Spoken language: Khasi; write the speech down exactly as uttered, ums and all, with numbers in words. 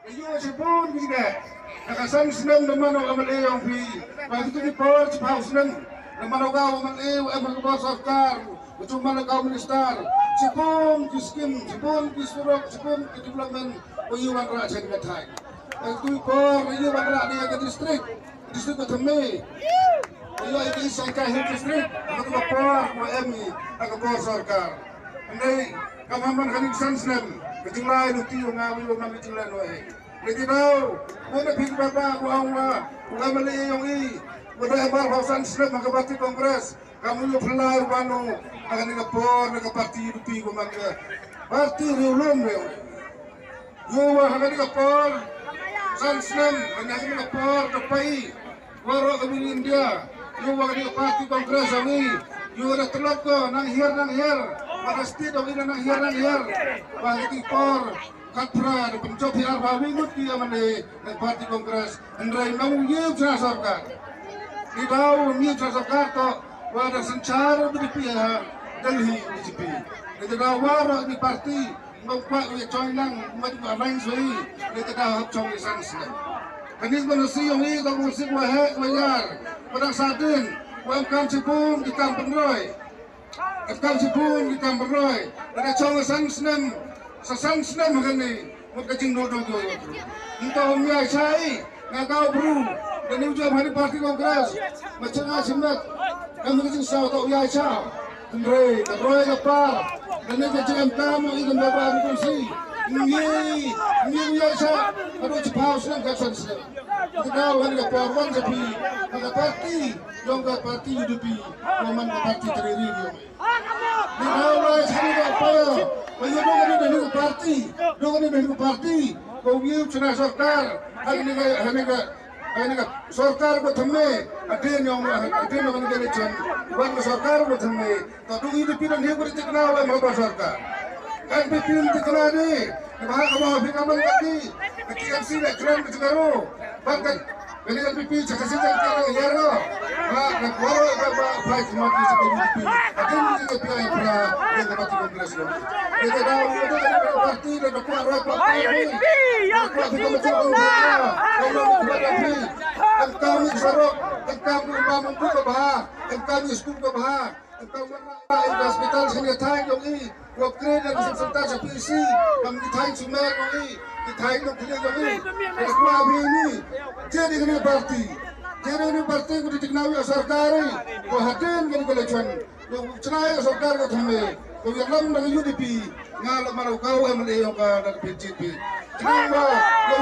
Ïoh shibun ki jingeh. Na ka san snem da man u M L A ïong phi. Ba kito ki por shiphew snem da man u ka M L A, u em ha ka bor sorkar, u jong man u ka minister. Shibun ki skim, shibun ki surok, shibun ki development u ïoh wanrah sha ka thaiñ. Ba kito ki por u ïoh wanrah ne ka district, district ka thymme. U ïoh ïa ka East Jaintia Hills District ha kito ki por u em ha ka bor sorkar. Hynrei kam man kane ka san snem ka jinglai luti u nga u ïoh man ka jinglai noh eh. Lei te daw, ko na phi ba ba ko ong ba u M L A ïong i, ko da ba ba san snem ha ka party Congress, kam u ïoh pynlai u ban u ha kane ka por na ka party U D P ko man ka party riewlum riewlum. Ïoh wa ha kane ka por san snem, ha kane ka por ka pai waroh ka bini India. Ïoh wa kane ka party Congress ïong i, ïoh da tlot ko nang hiar nang hiar, wa da state ïong i nang hiar nang hiar. Wa kane ka por khatphra da pynjop hi arphew wi ngut ki M L A na party Congress. Hynrei nang ïoh chna sorkar. Ni daw ïoh chna sorkar to wa da synshar B J P ha Delhi B J P. Ni daw waroh ni party ngam kwah ïa join lang, ngam kwah alliance ïa i. Ni daw hap jong i san snem. Kane ka nasi ïong i ka nasi wa heh wa ïar. Wa da sa dien wa em kam shibun ki kam pynroi. Ka kam shibun ki kam pynroi. Lada chong san snem, sa san snem ha kane, mut ka jingdon dong ko. Nto ym ïai shai, nga ka bru, da ni u jam ha ni party Congress, ma chang nga shimet, kam ka jingsaw to ïai shai. Hynrei ka roi ka par, da ni ka jingem kam i ka ba ba ni kongsi. Ngi, ngi ïai shai, ka do chipau snem ka san snem. Ka daw ha ni ka por wan sa phi, ka party, long ka party U D P, ko man ka party Treuri ïong. Ni daw lai sa ni ka pa. Ba ïoh dong ni dong ni party. Dong ni dong ni party. Ko ïoh chna sorkar. Ha ni ka, ha ni ka, ha ni ka sorkar ko thymme. Hadien ïong, hadien ïong ni ka election. Wan ka sorkar ko thymme. Ta dong ni pi dong ni ko tikna wa ma ba sorkar. Kan pi pi tikna ni. Ni ba ha ka ba pi ka man ka ni. Ka T M C le kran ka jingaro. Ban kan Kane N P P cha ka siteng ka nang hiar ko. Ba ka kwaro ka ba fight ma ki sa N P P. Akin ni ka pia pra ka party Congress lo. Ka da u da ka party da ka kwaro ka party. Ka kwaro ka ma cha ka. Ka lo ka party. Kan kam ni sarok, kan kam ni ba mun ka ba. Kan kam ni school ka ba. Ka hospital sini thai jong i, ko upgrade da sub center sa P C, kam ki thai sumer jong i, ki thai jong kine jong i, ka kwa bi ni, je ni kini party, je ni kini party ko di tikna wi sorkar i, ko hadien kini ko le chon, ko chna i sorkar ko thymme, ko ïalam da U D P, nga la maro ka M L A ïong ka da P G P. Tikna ba, ko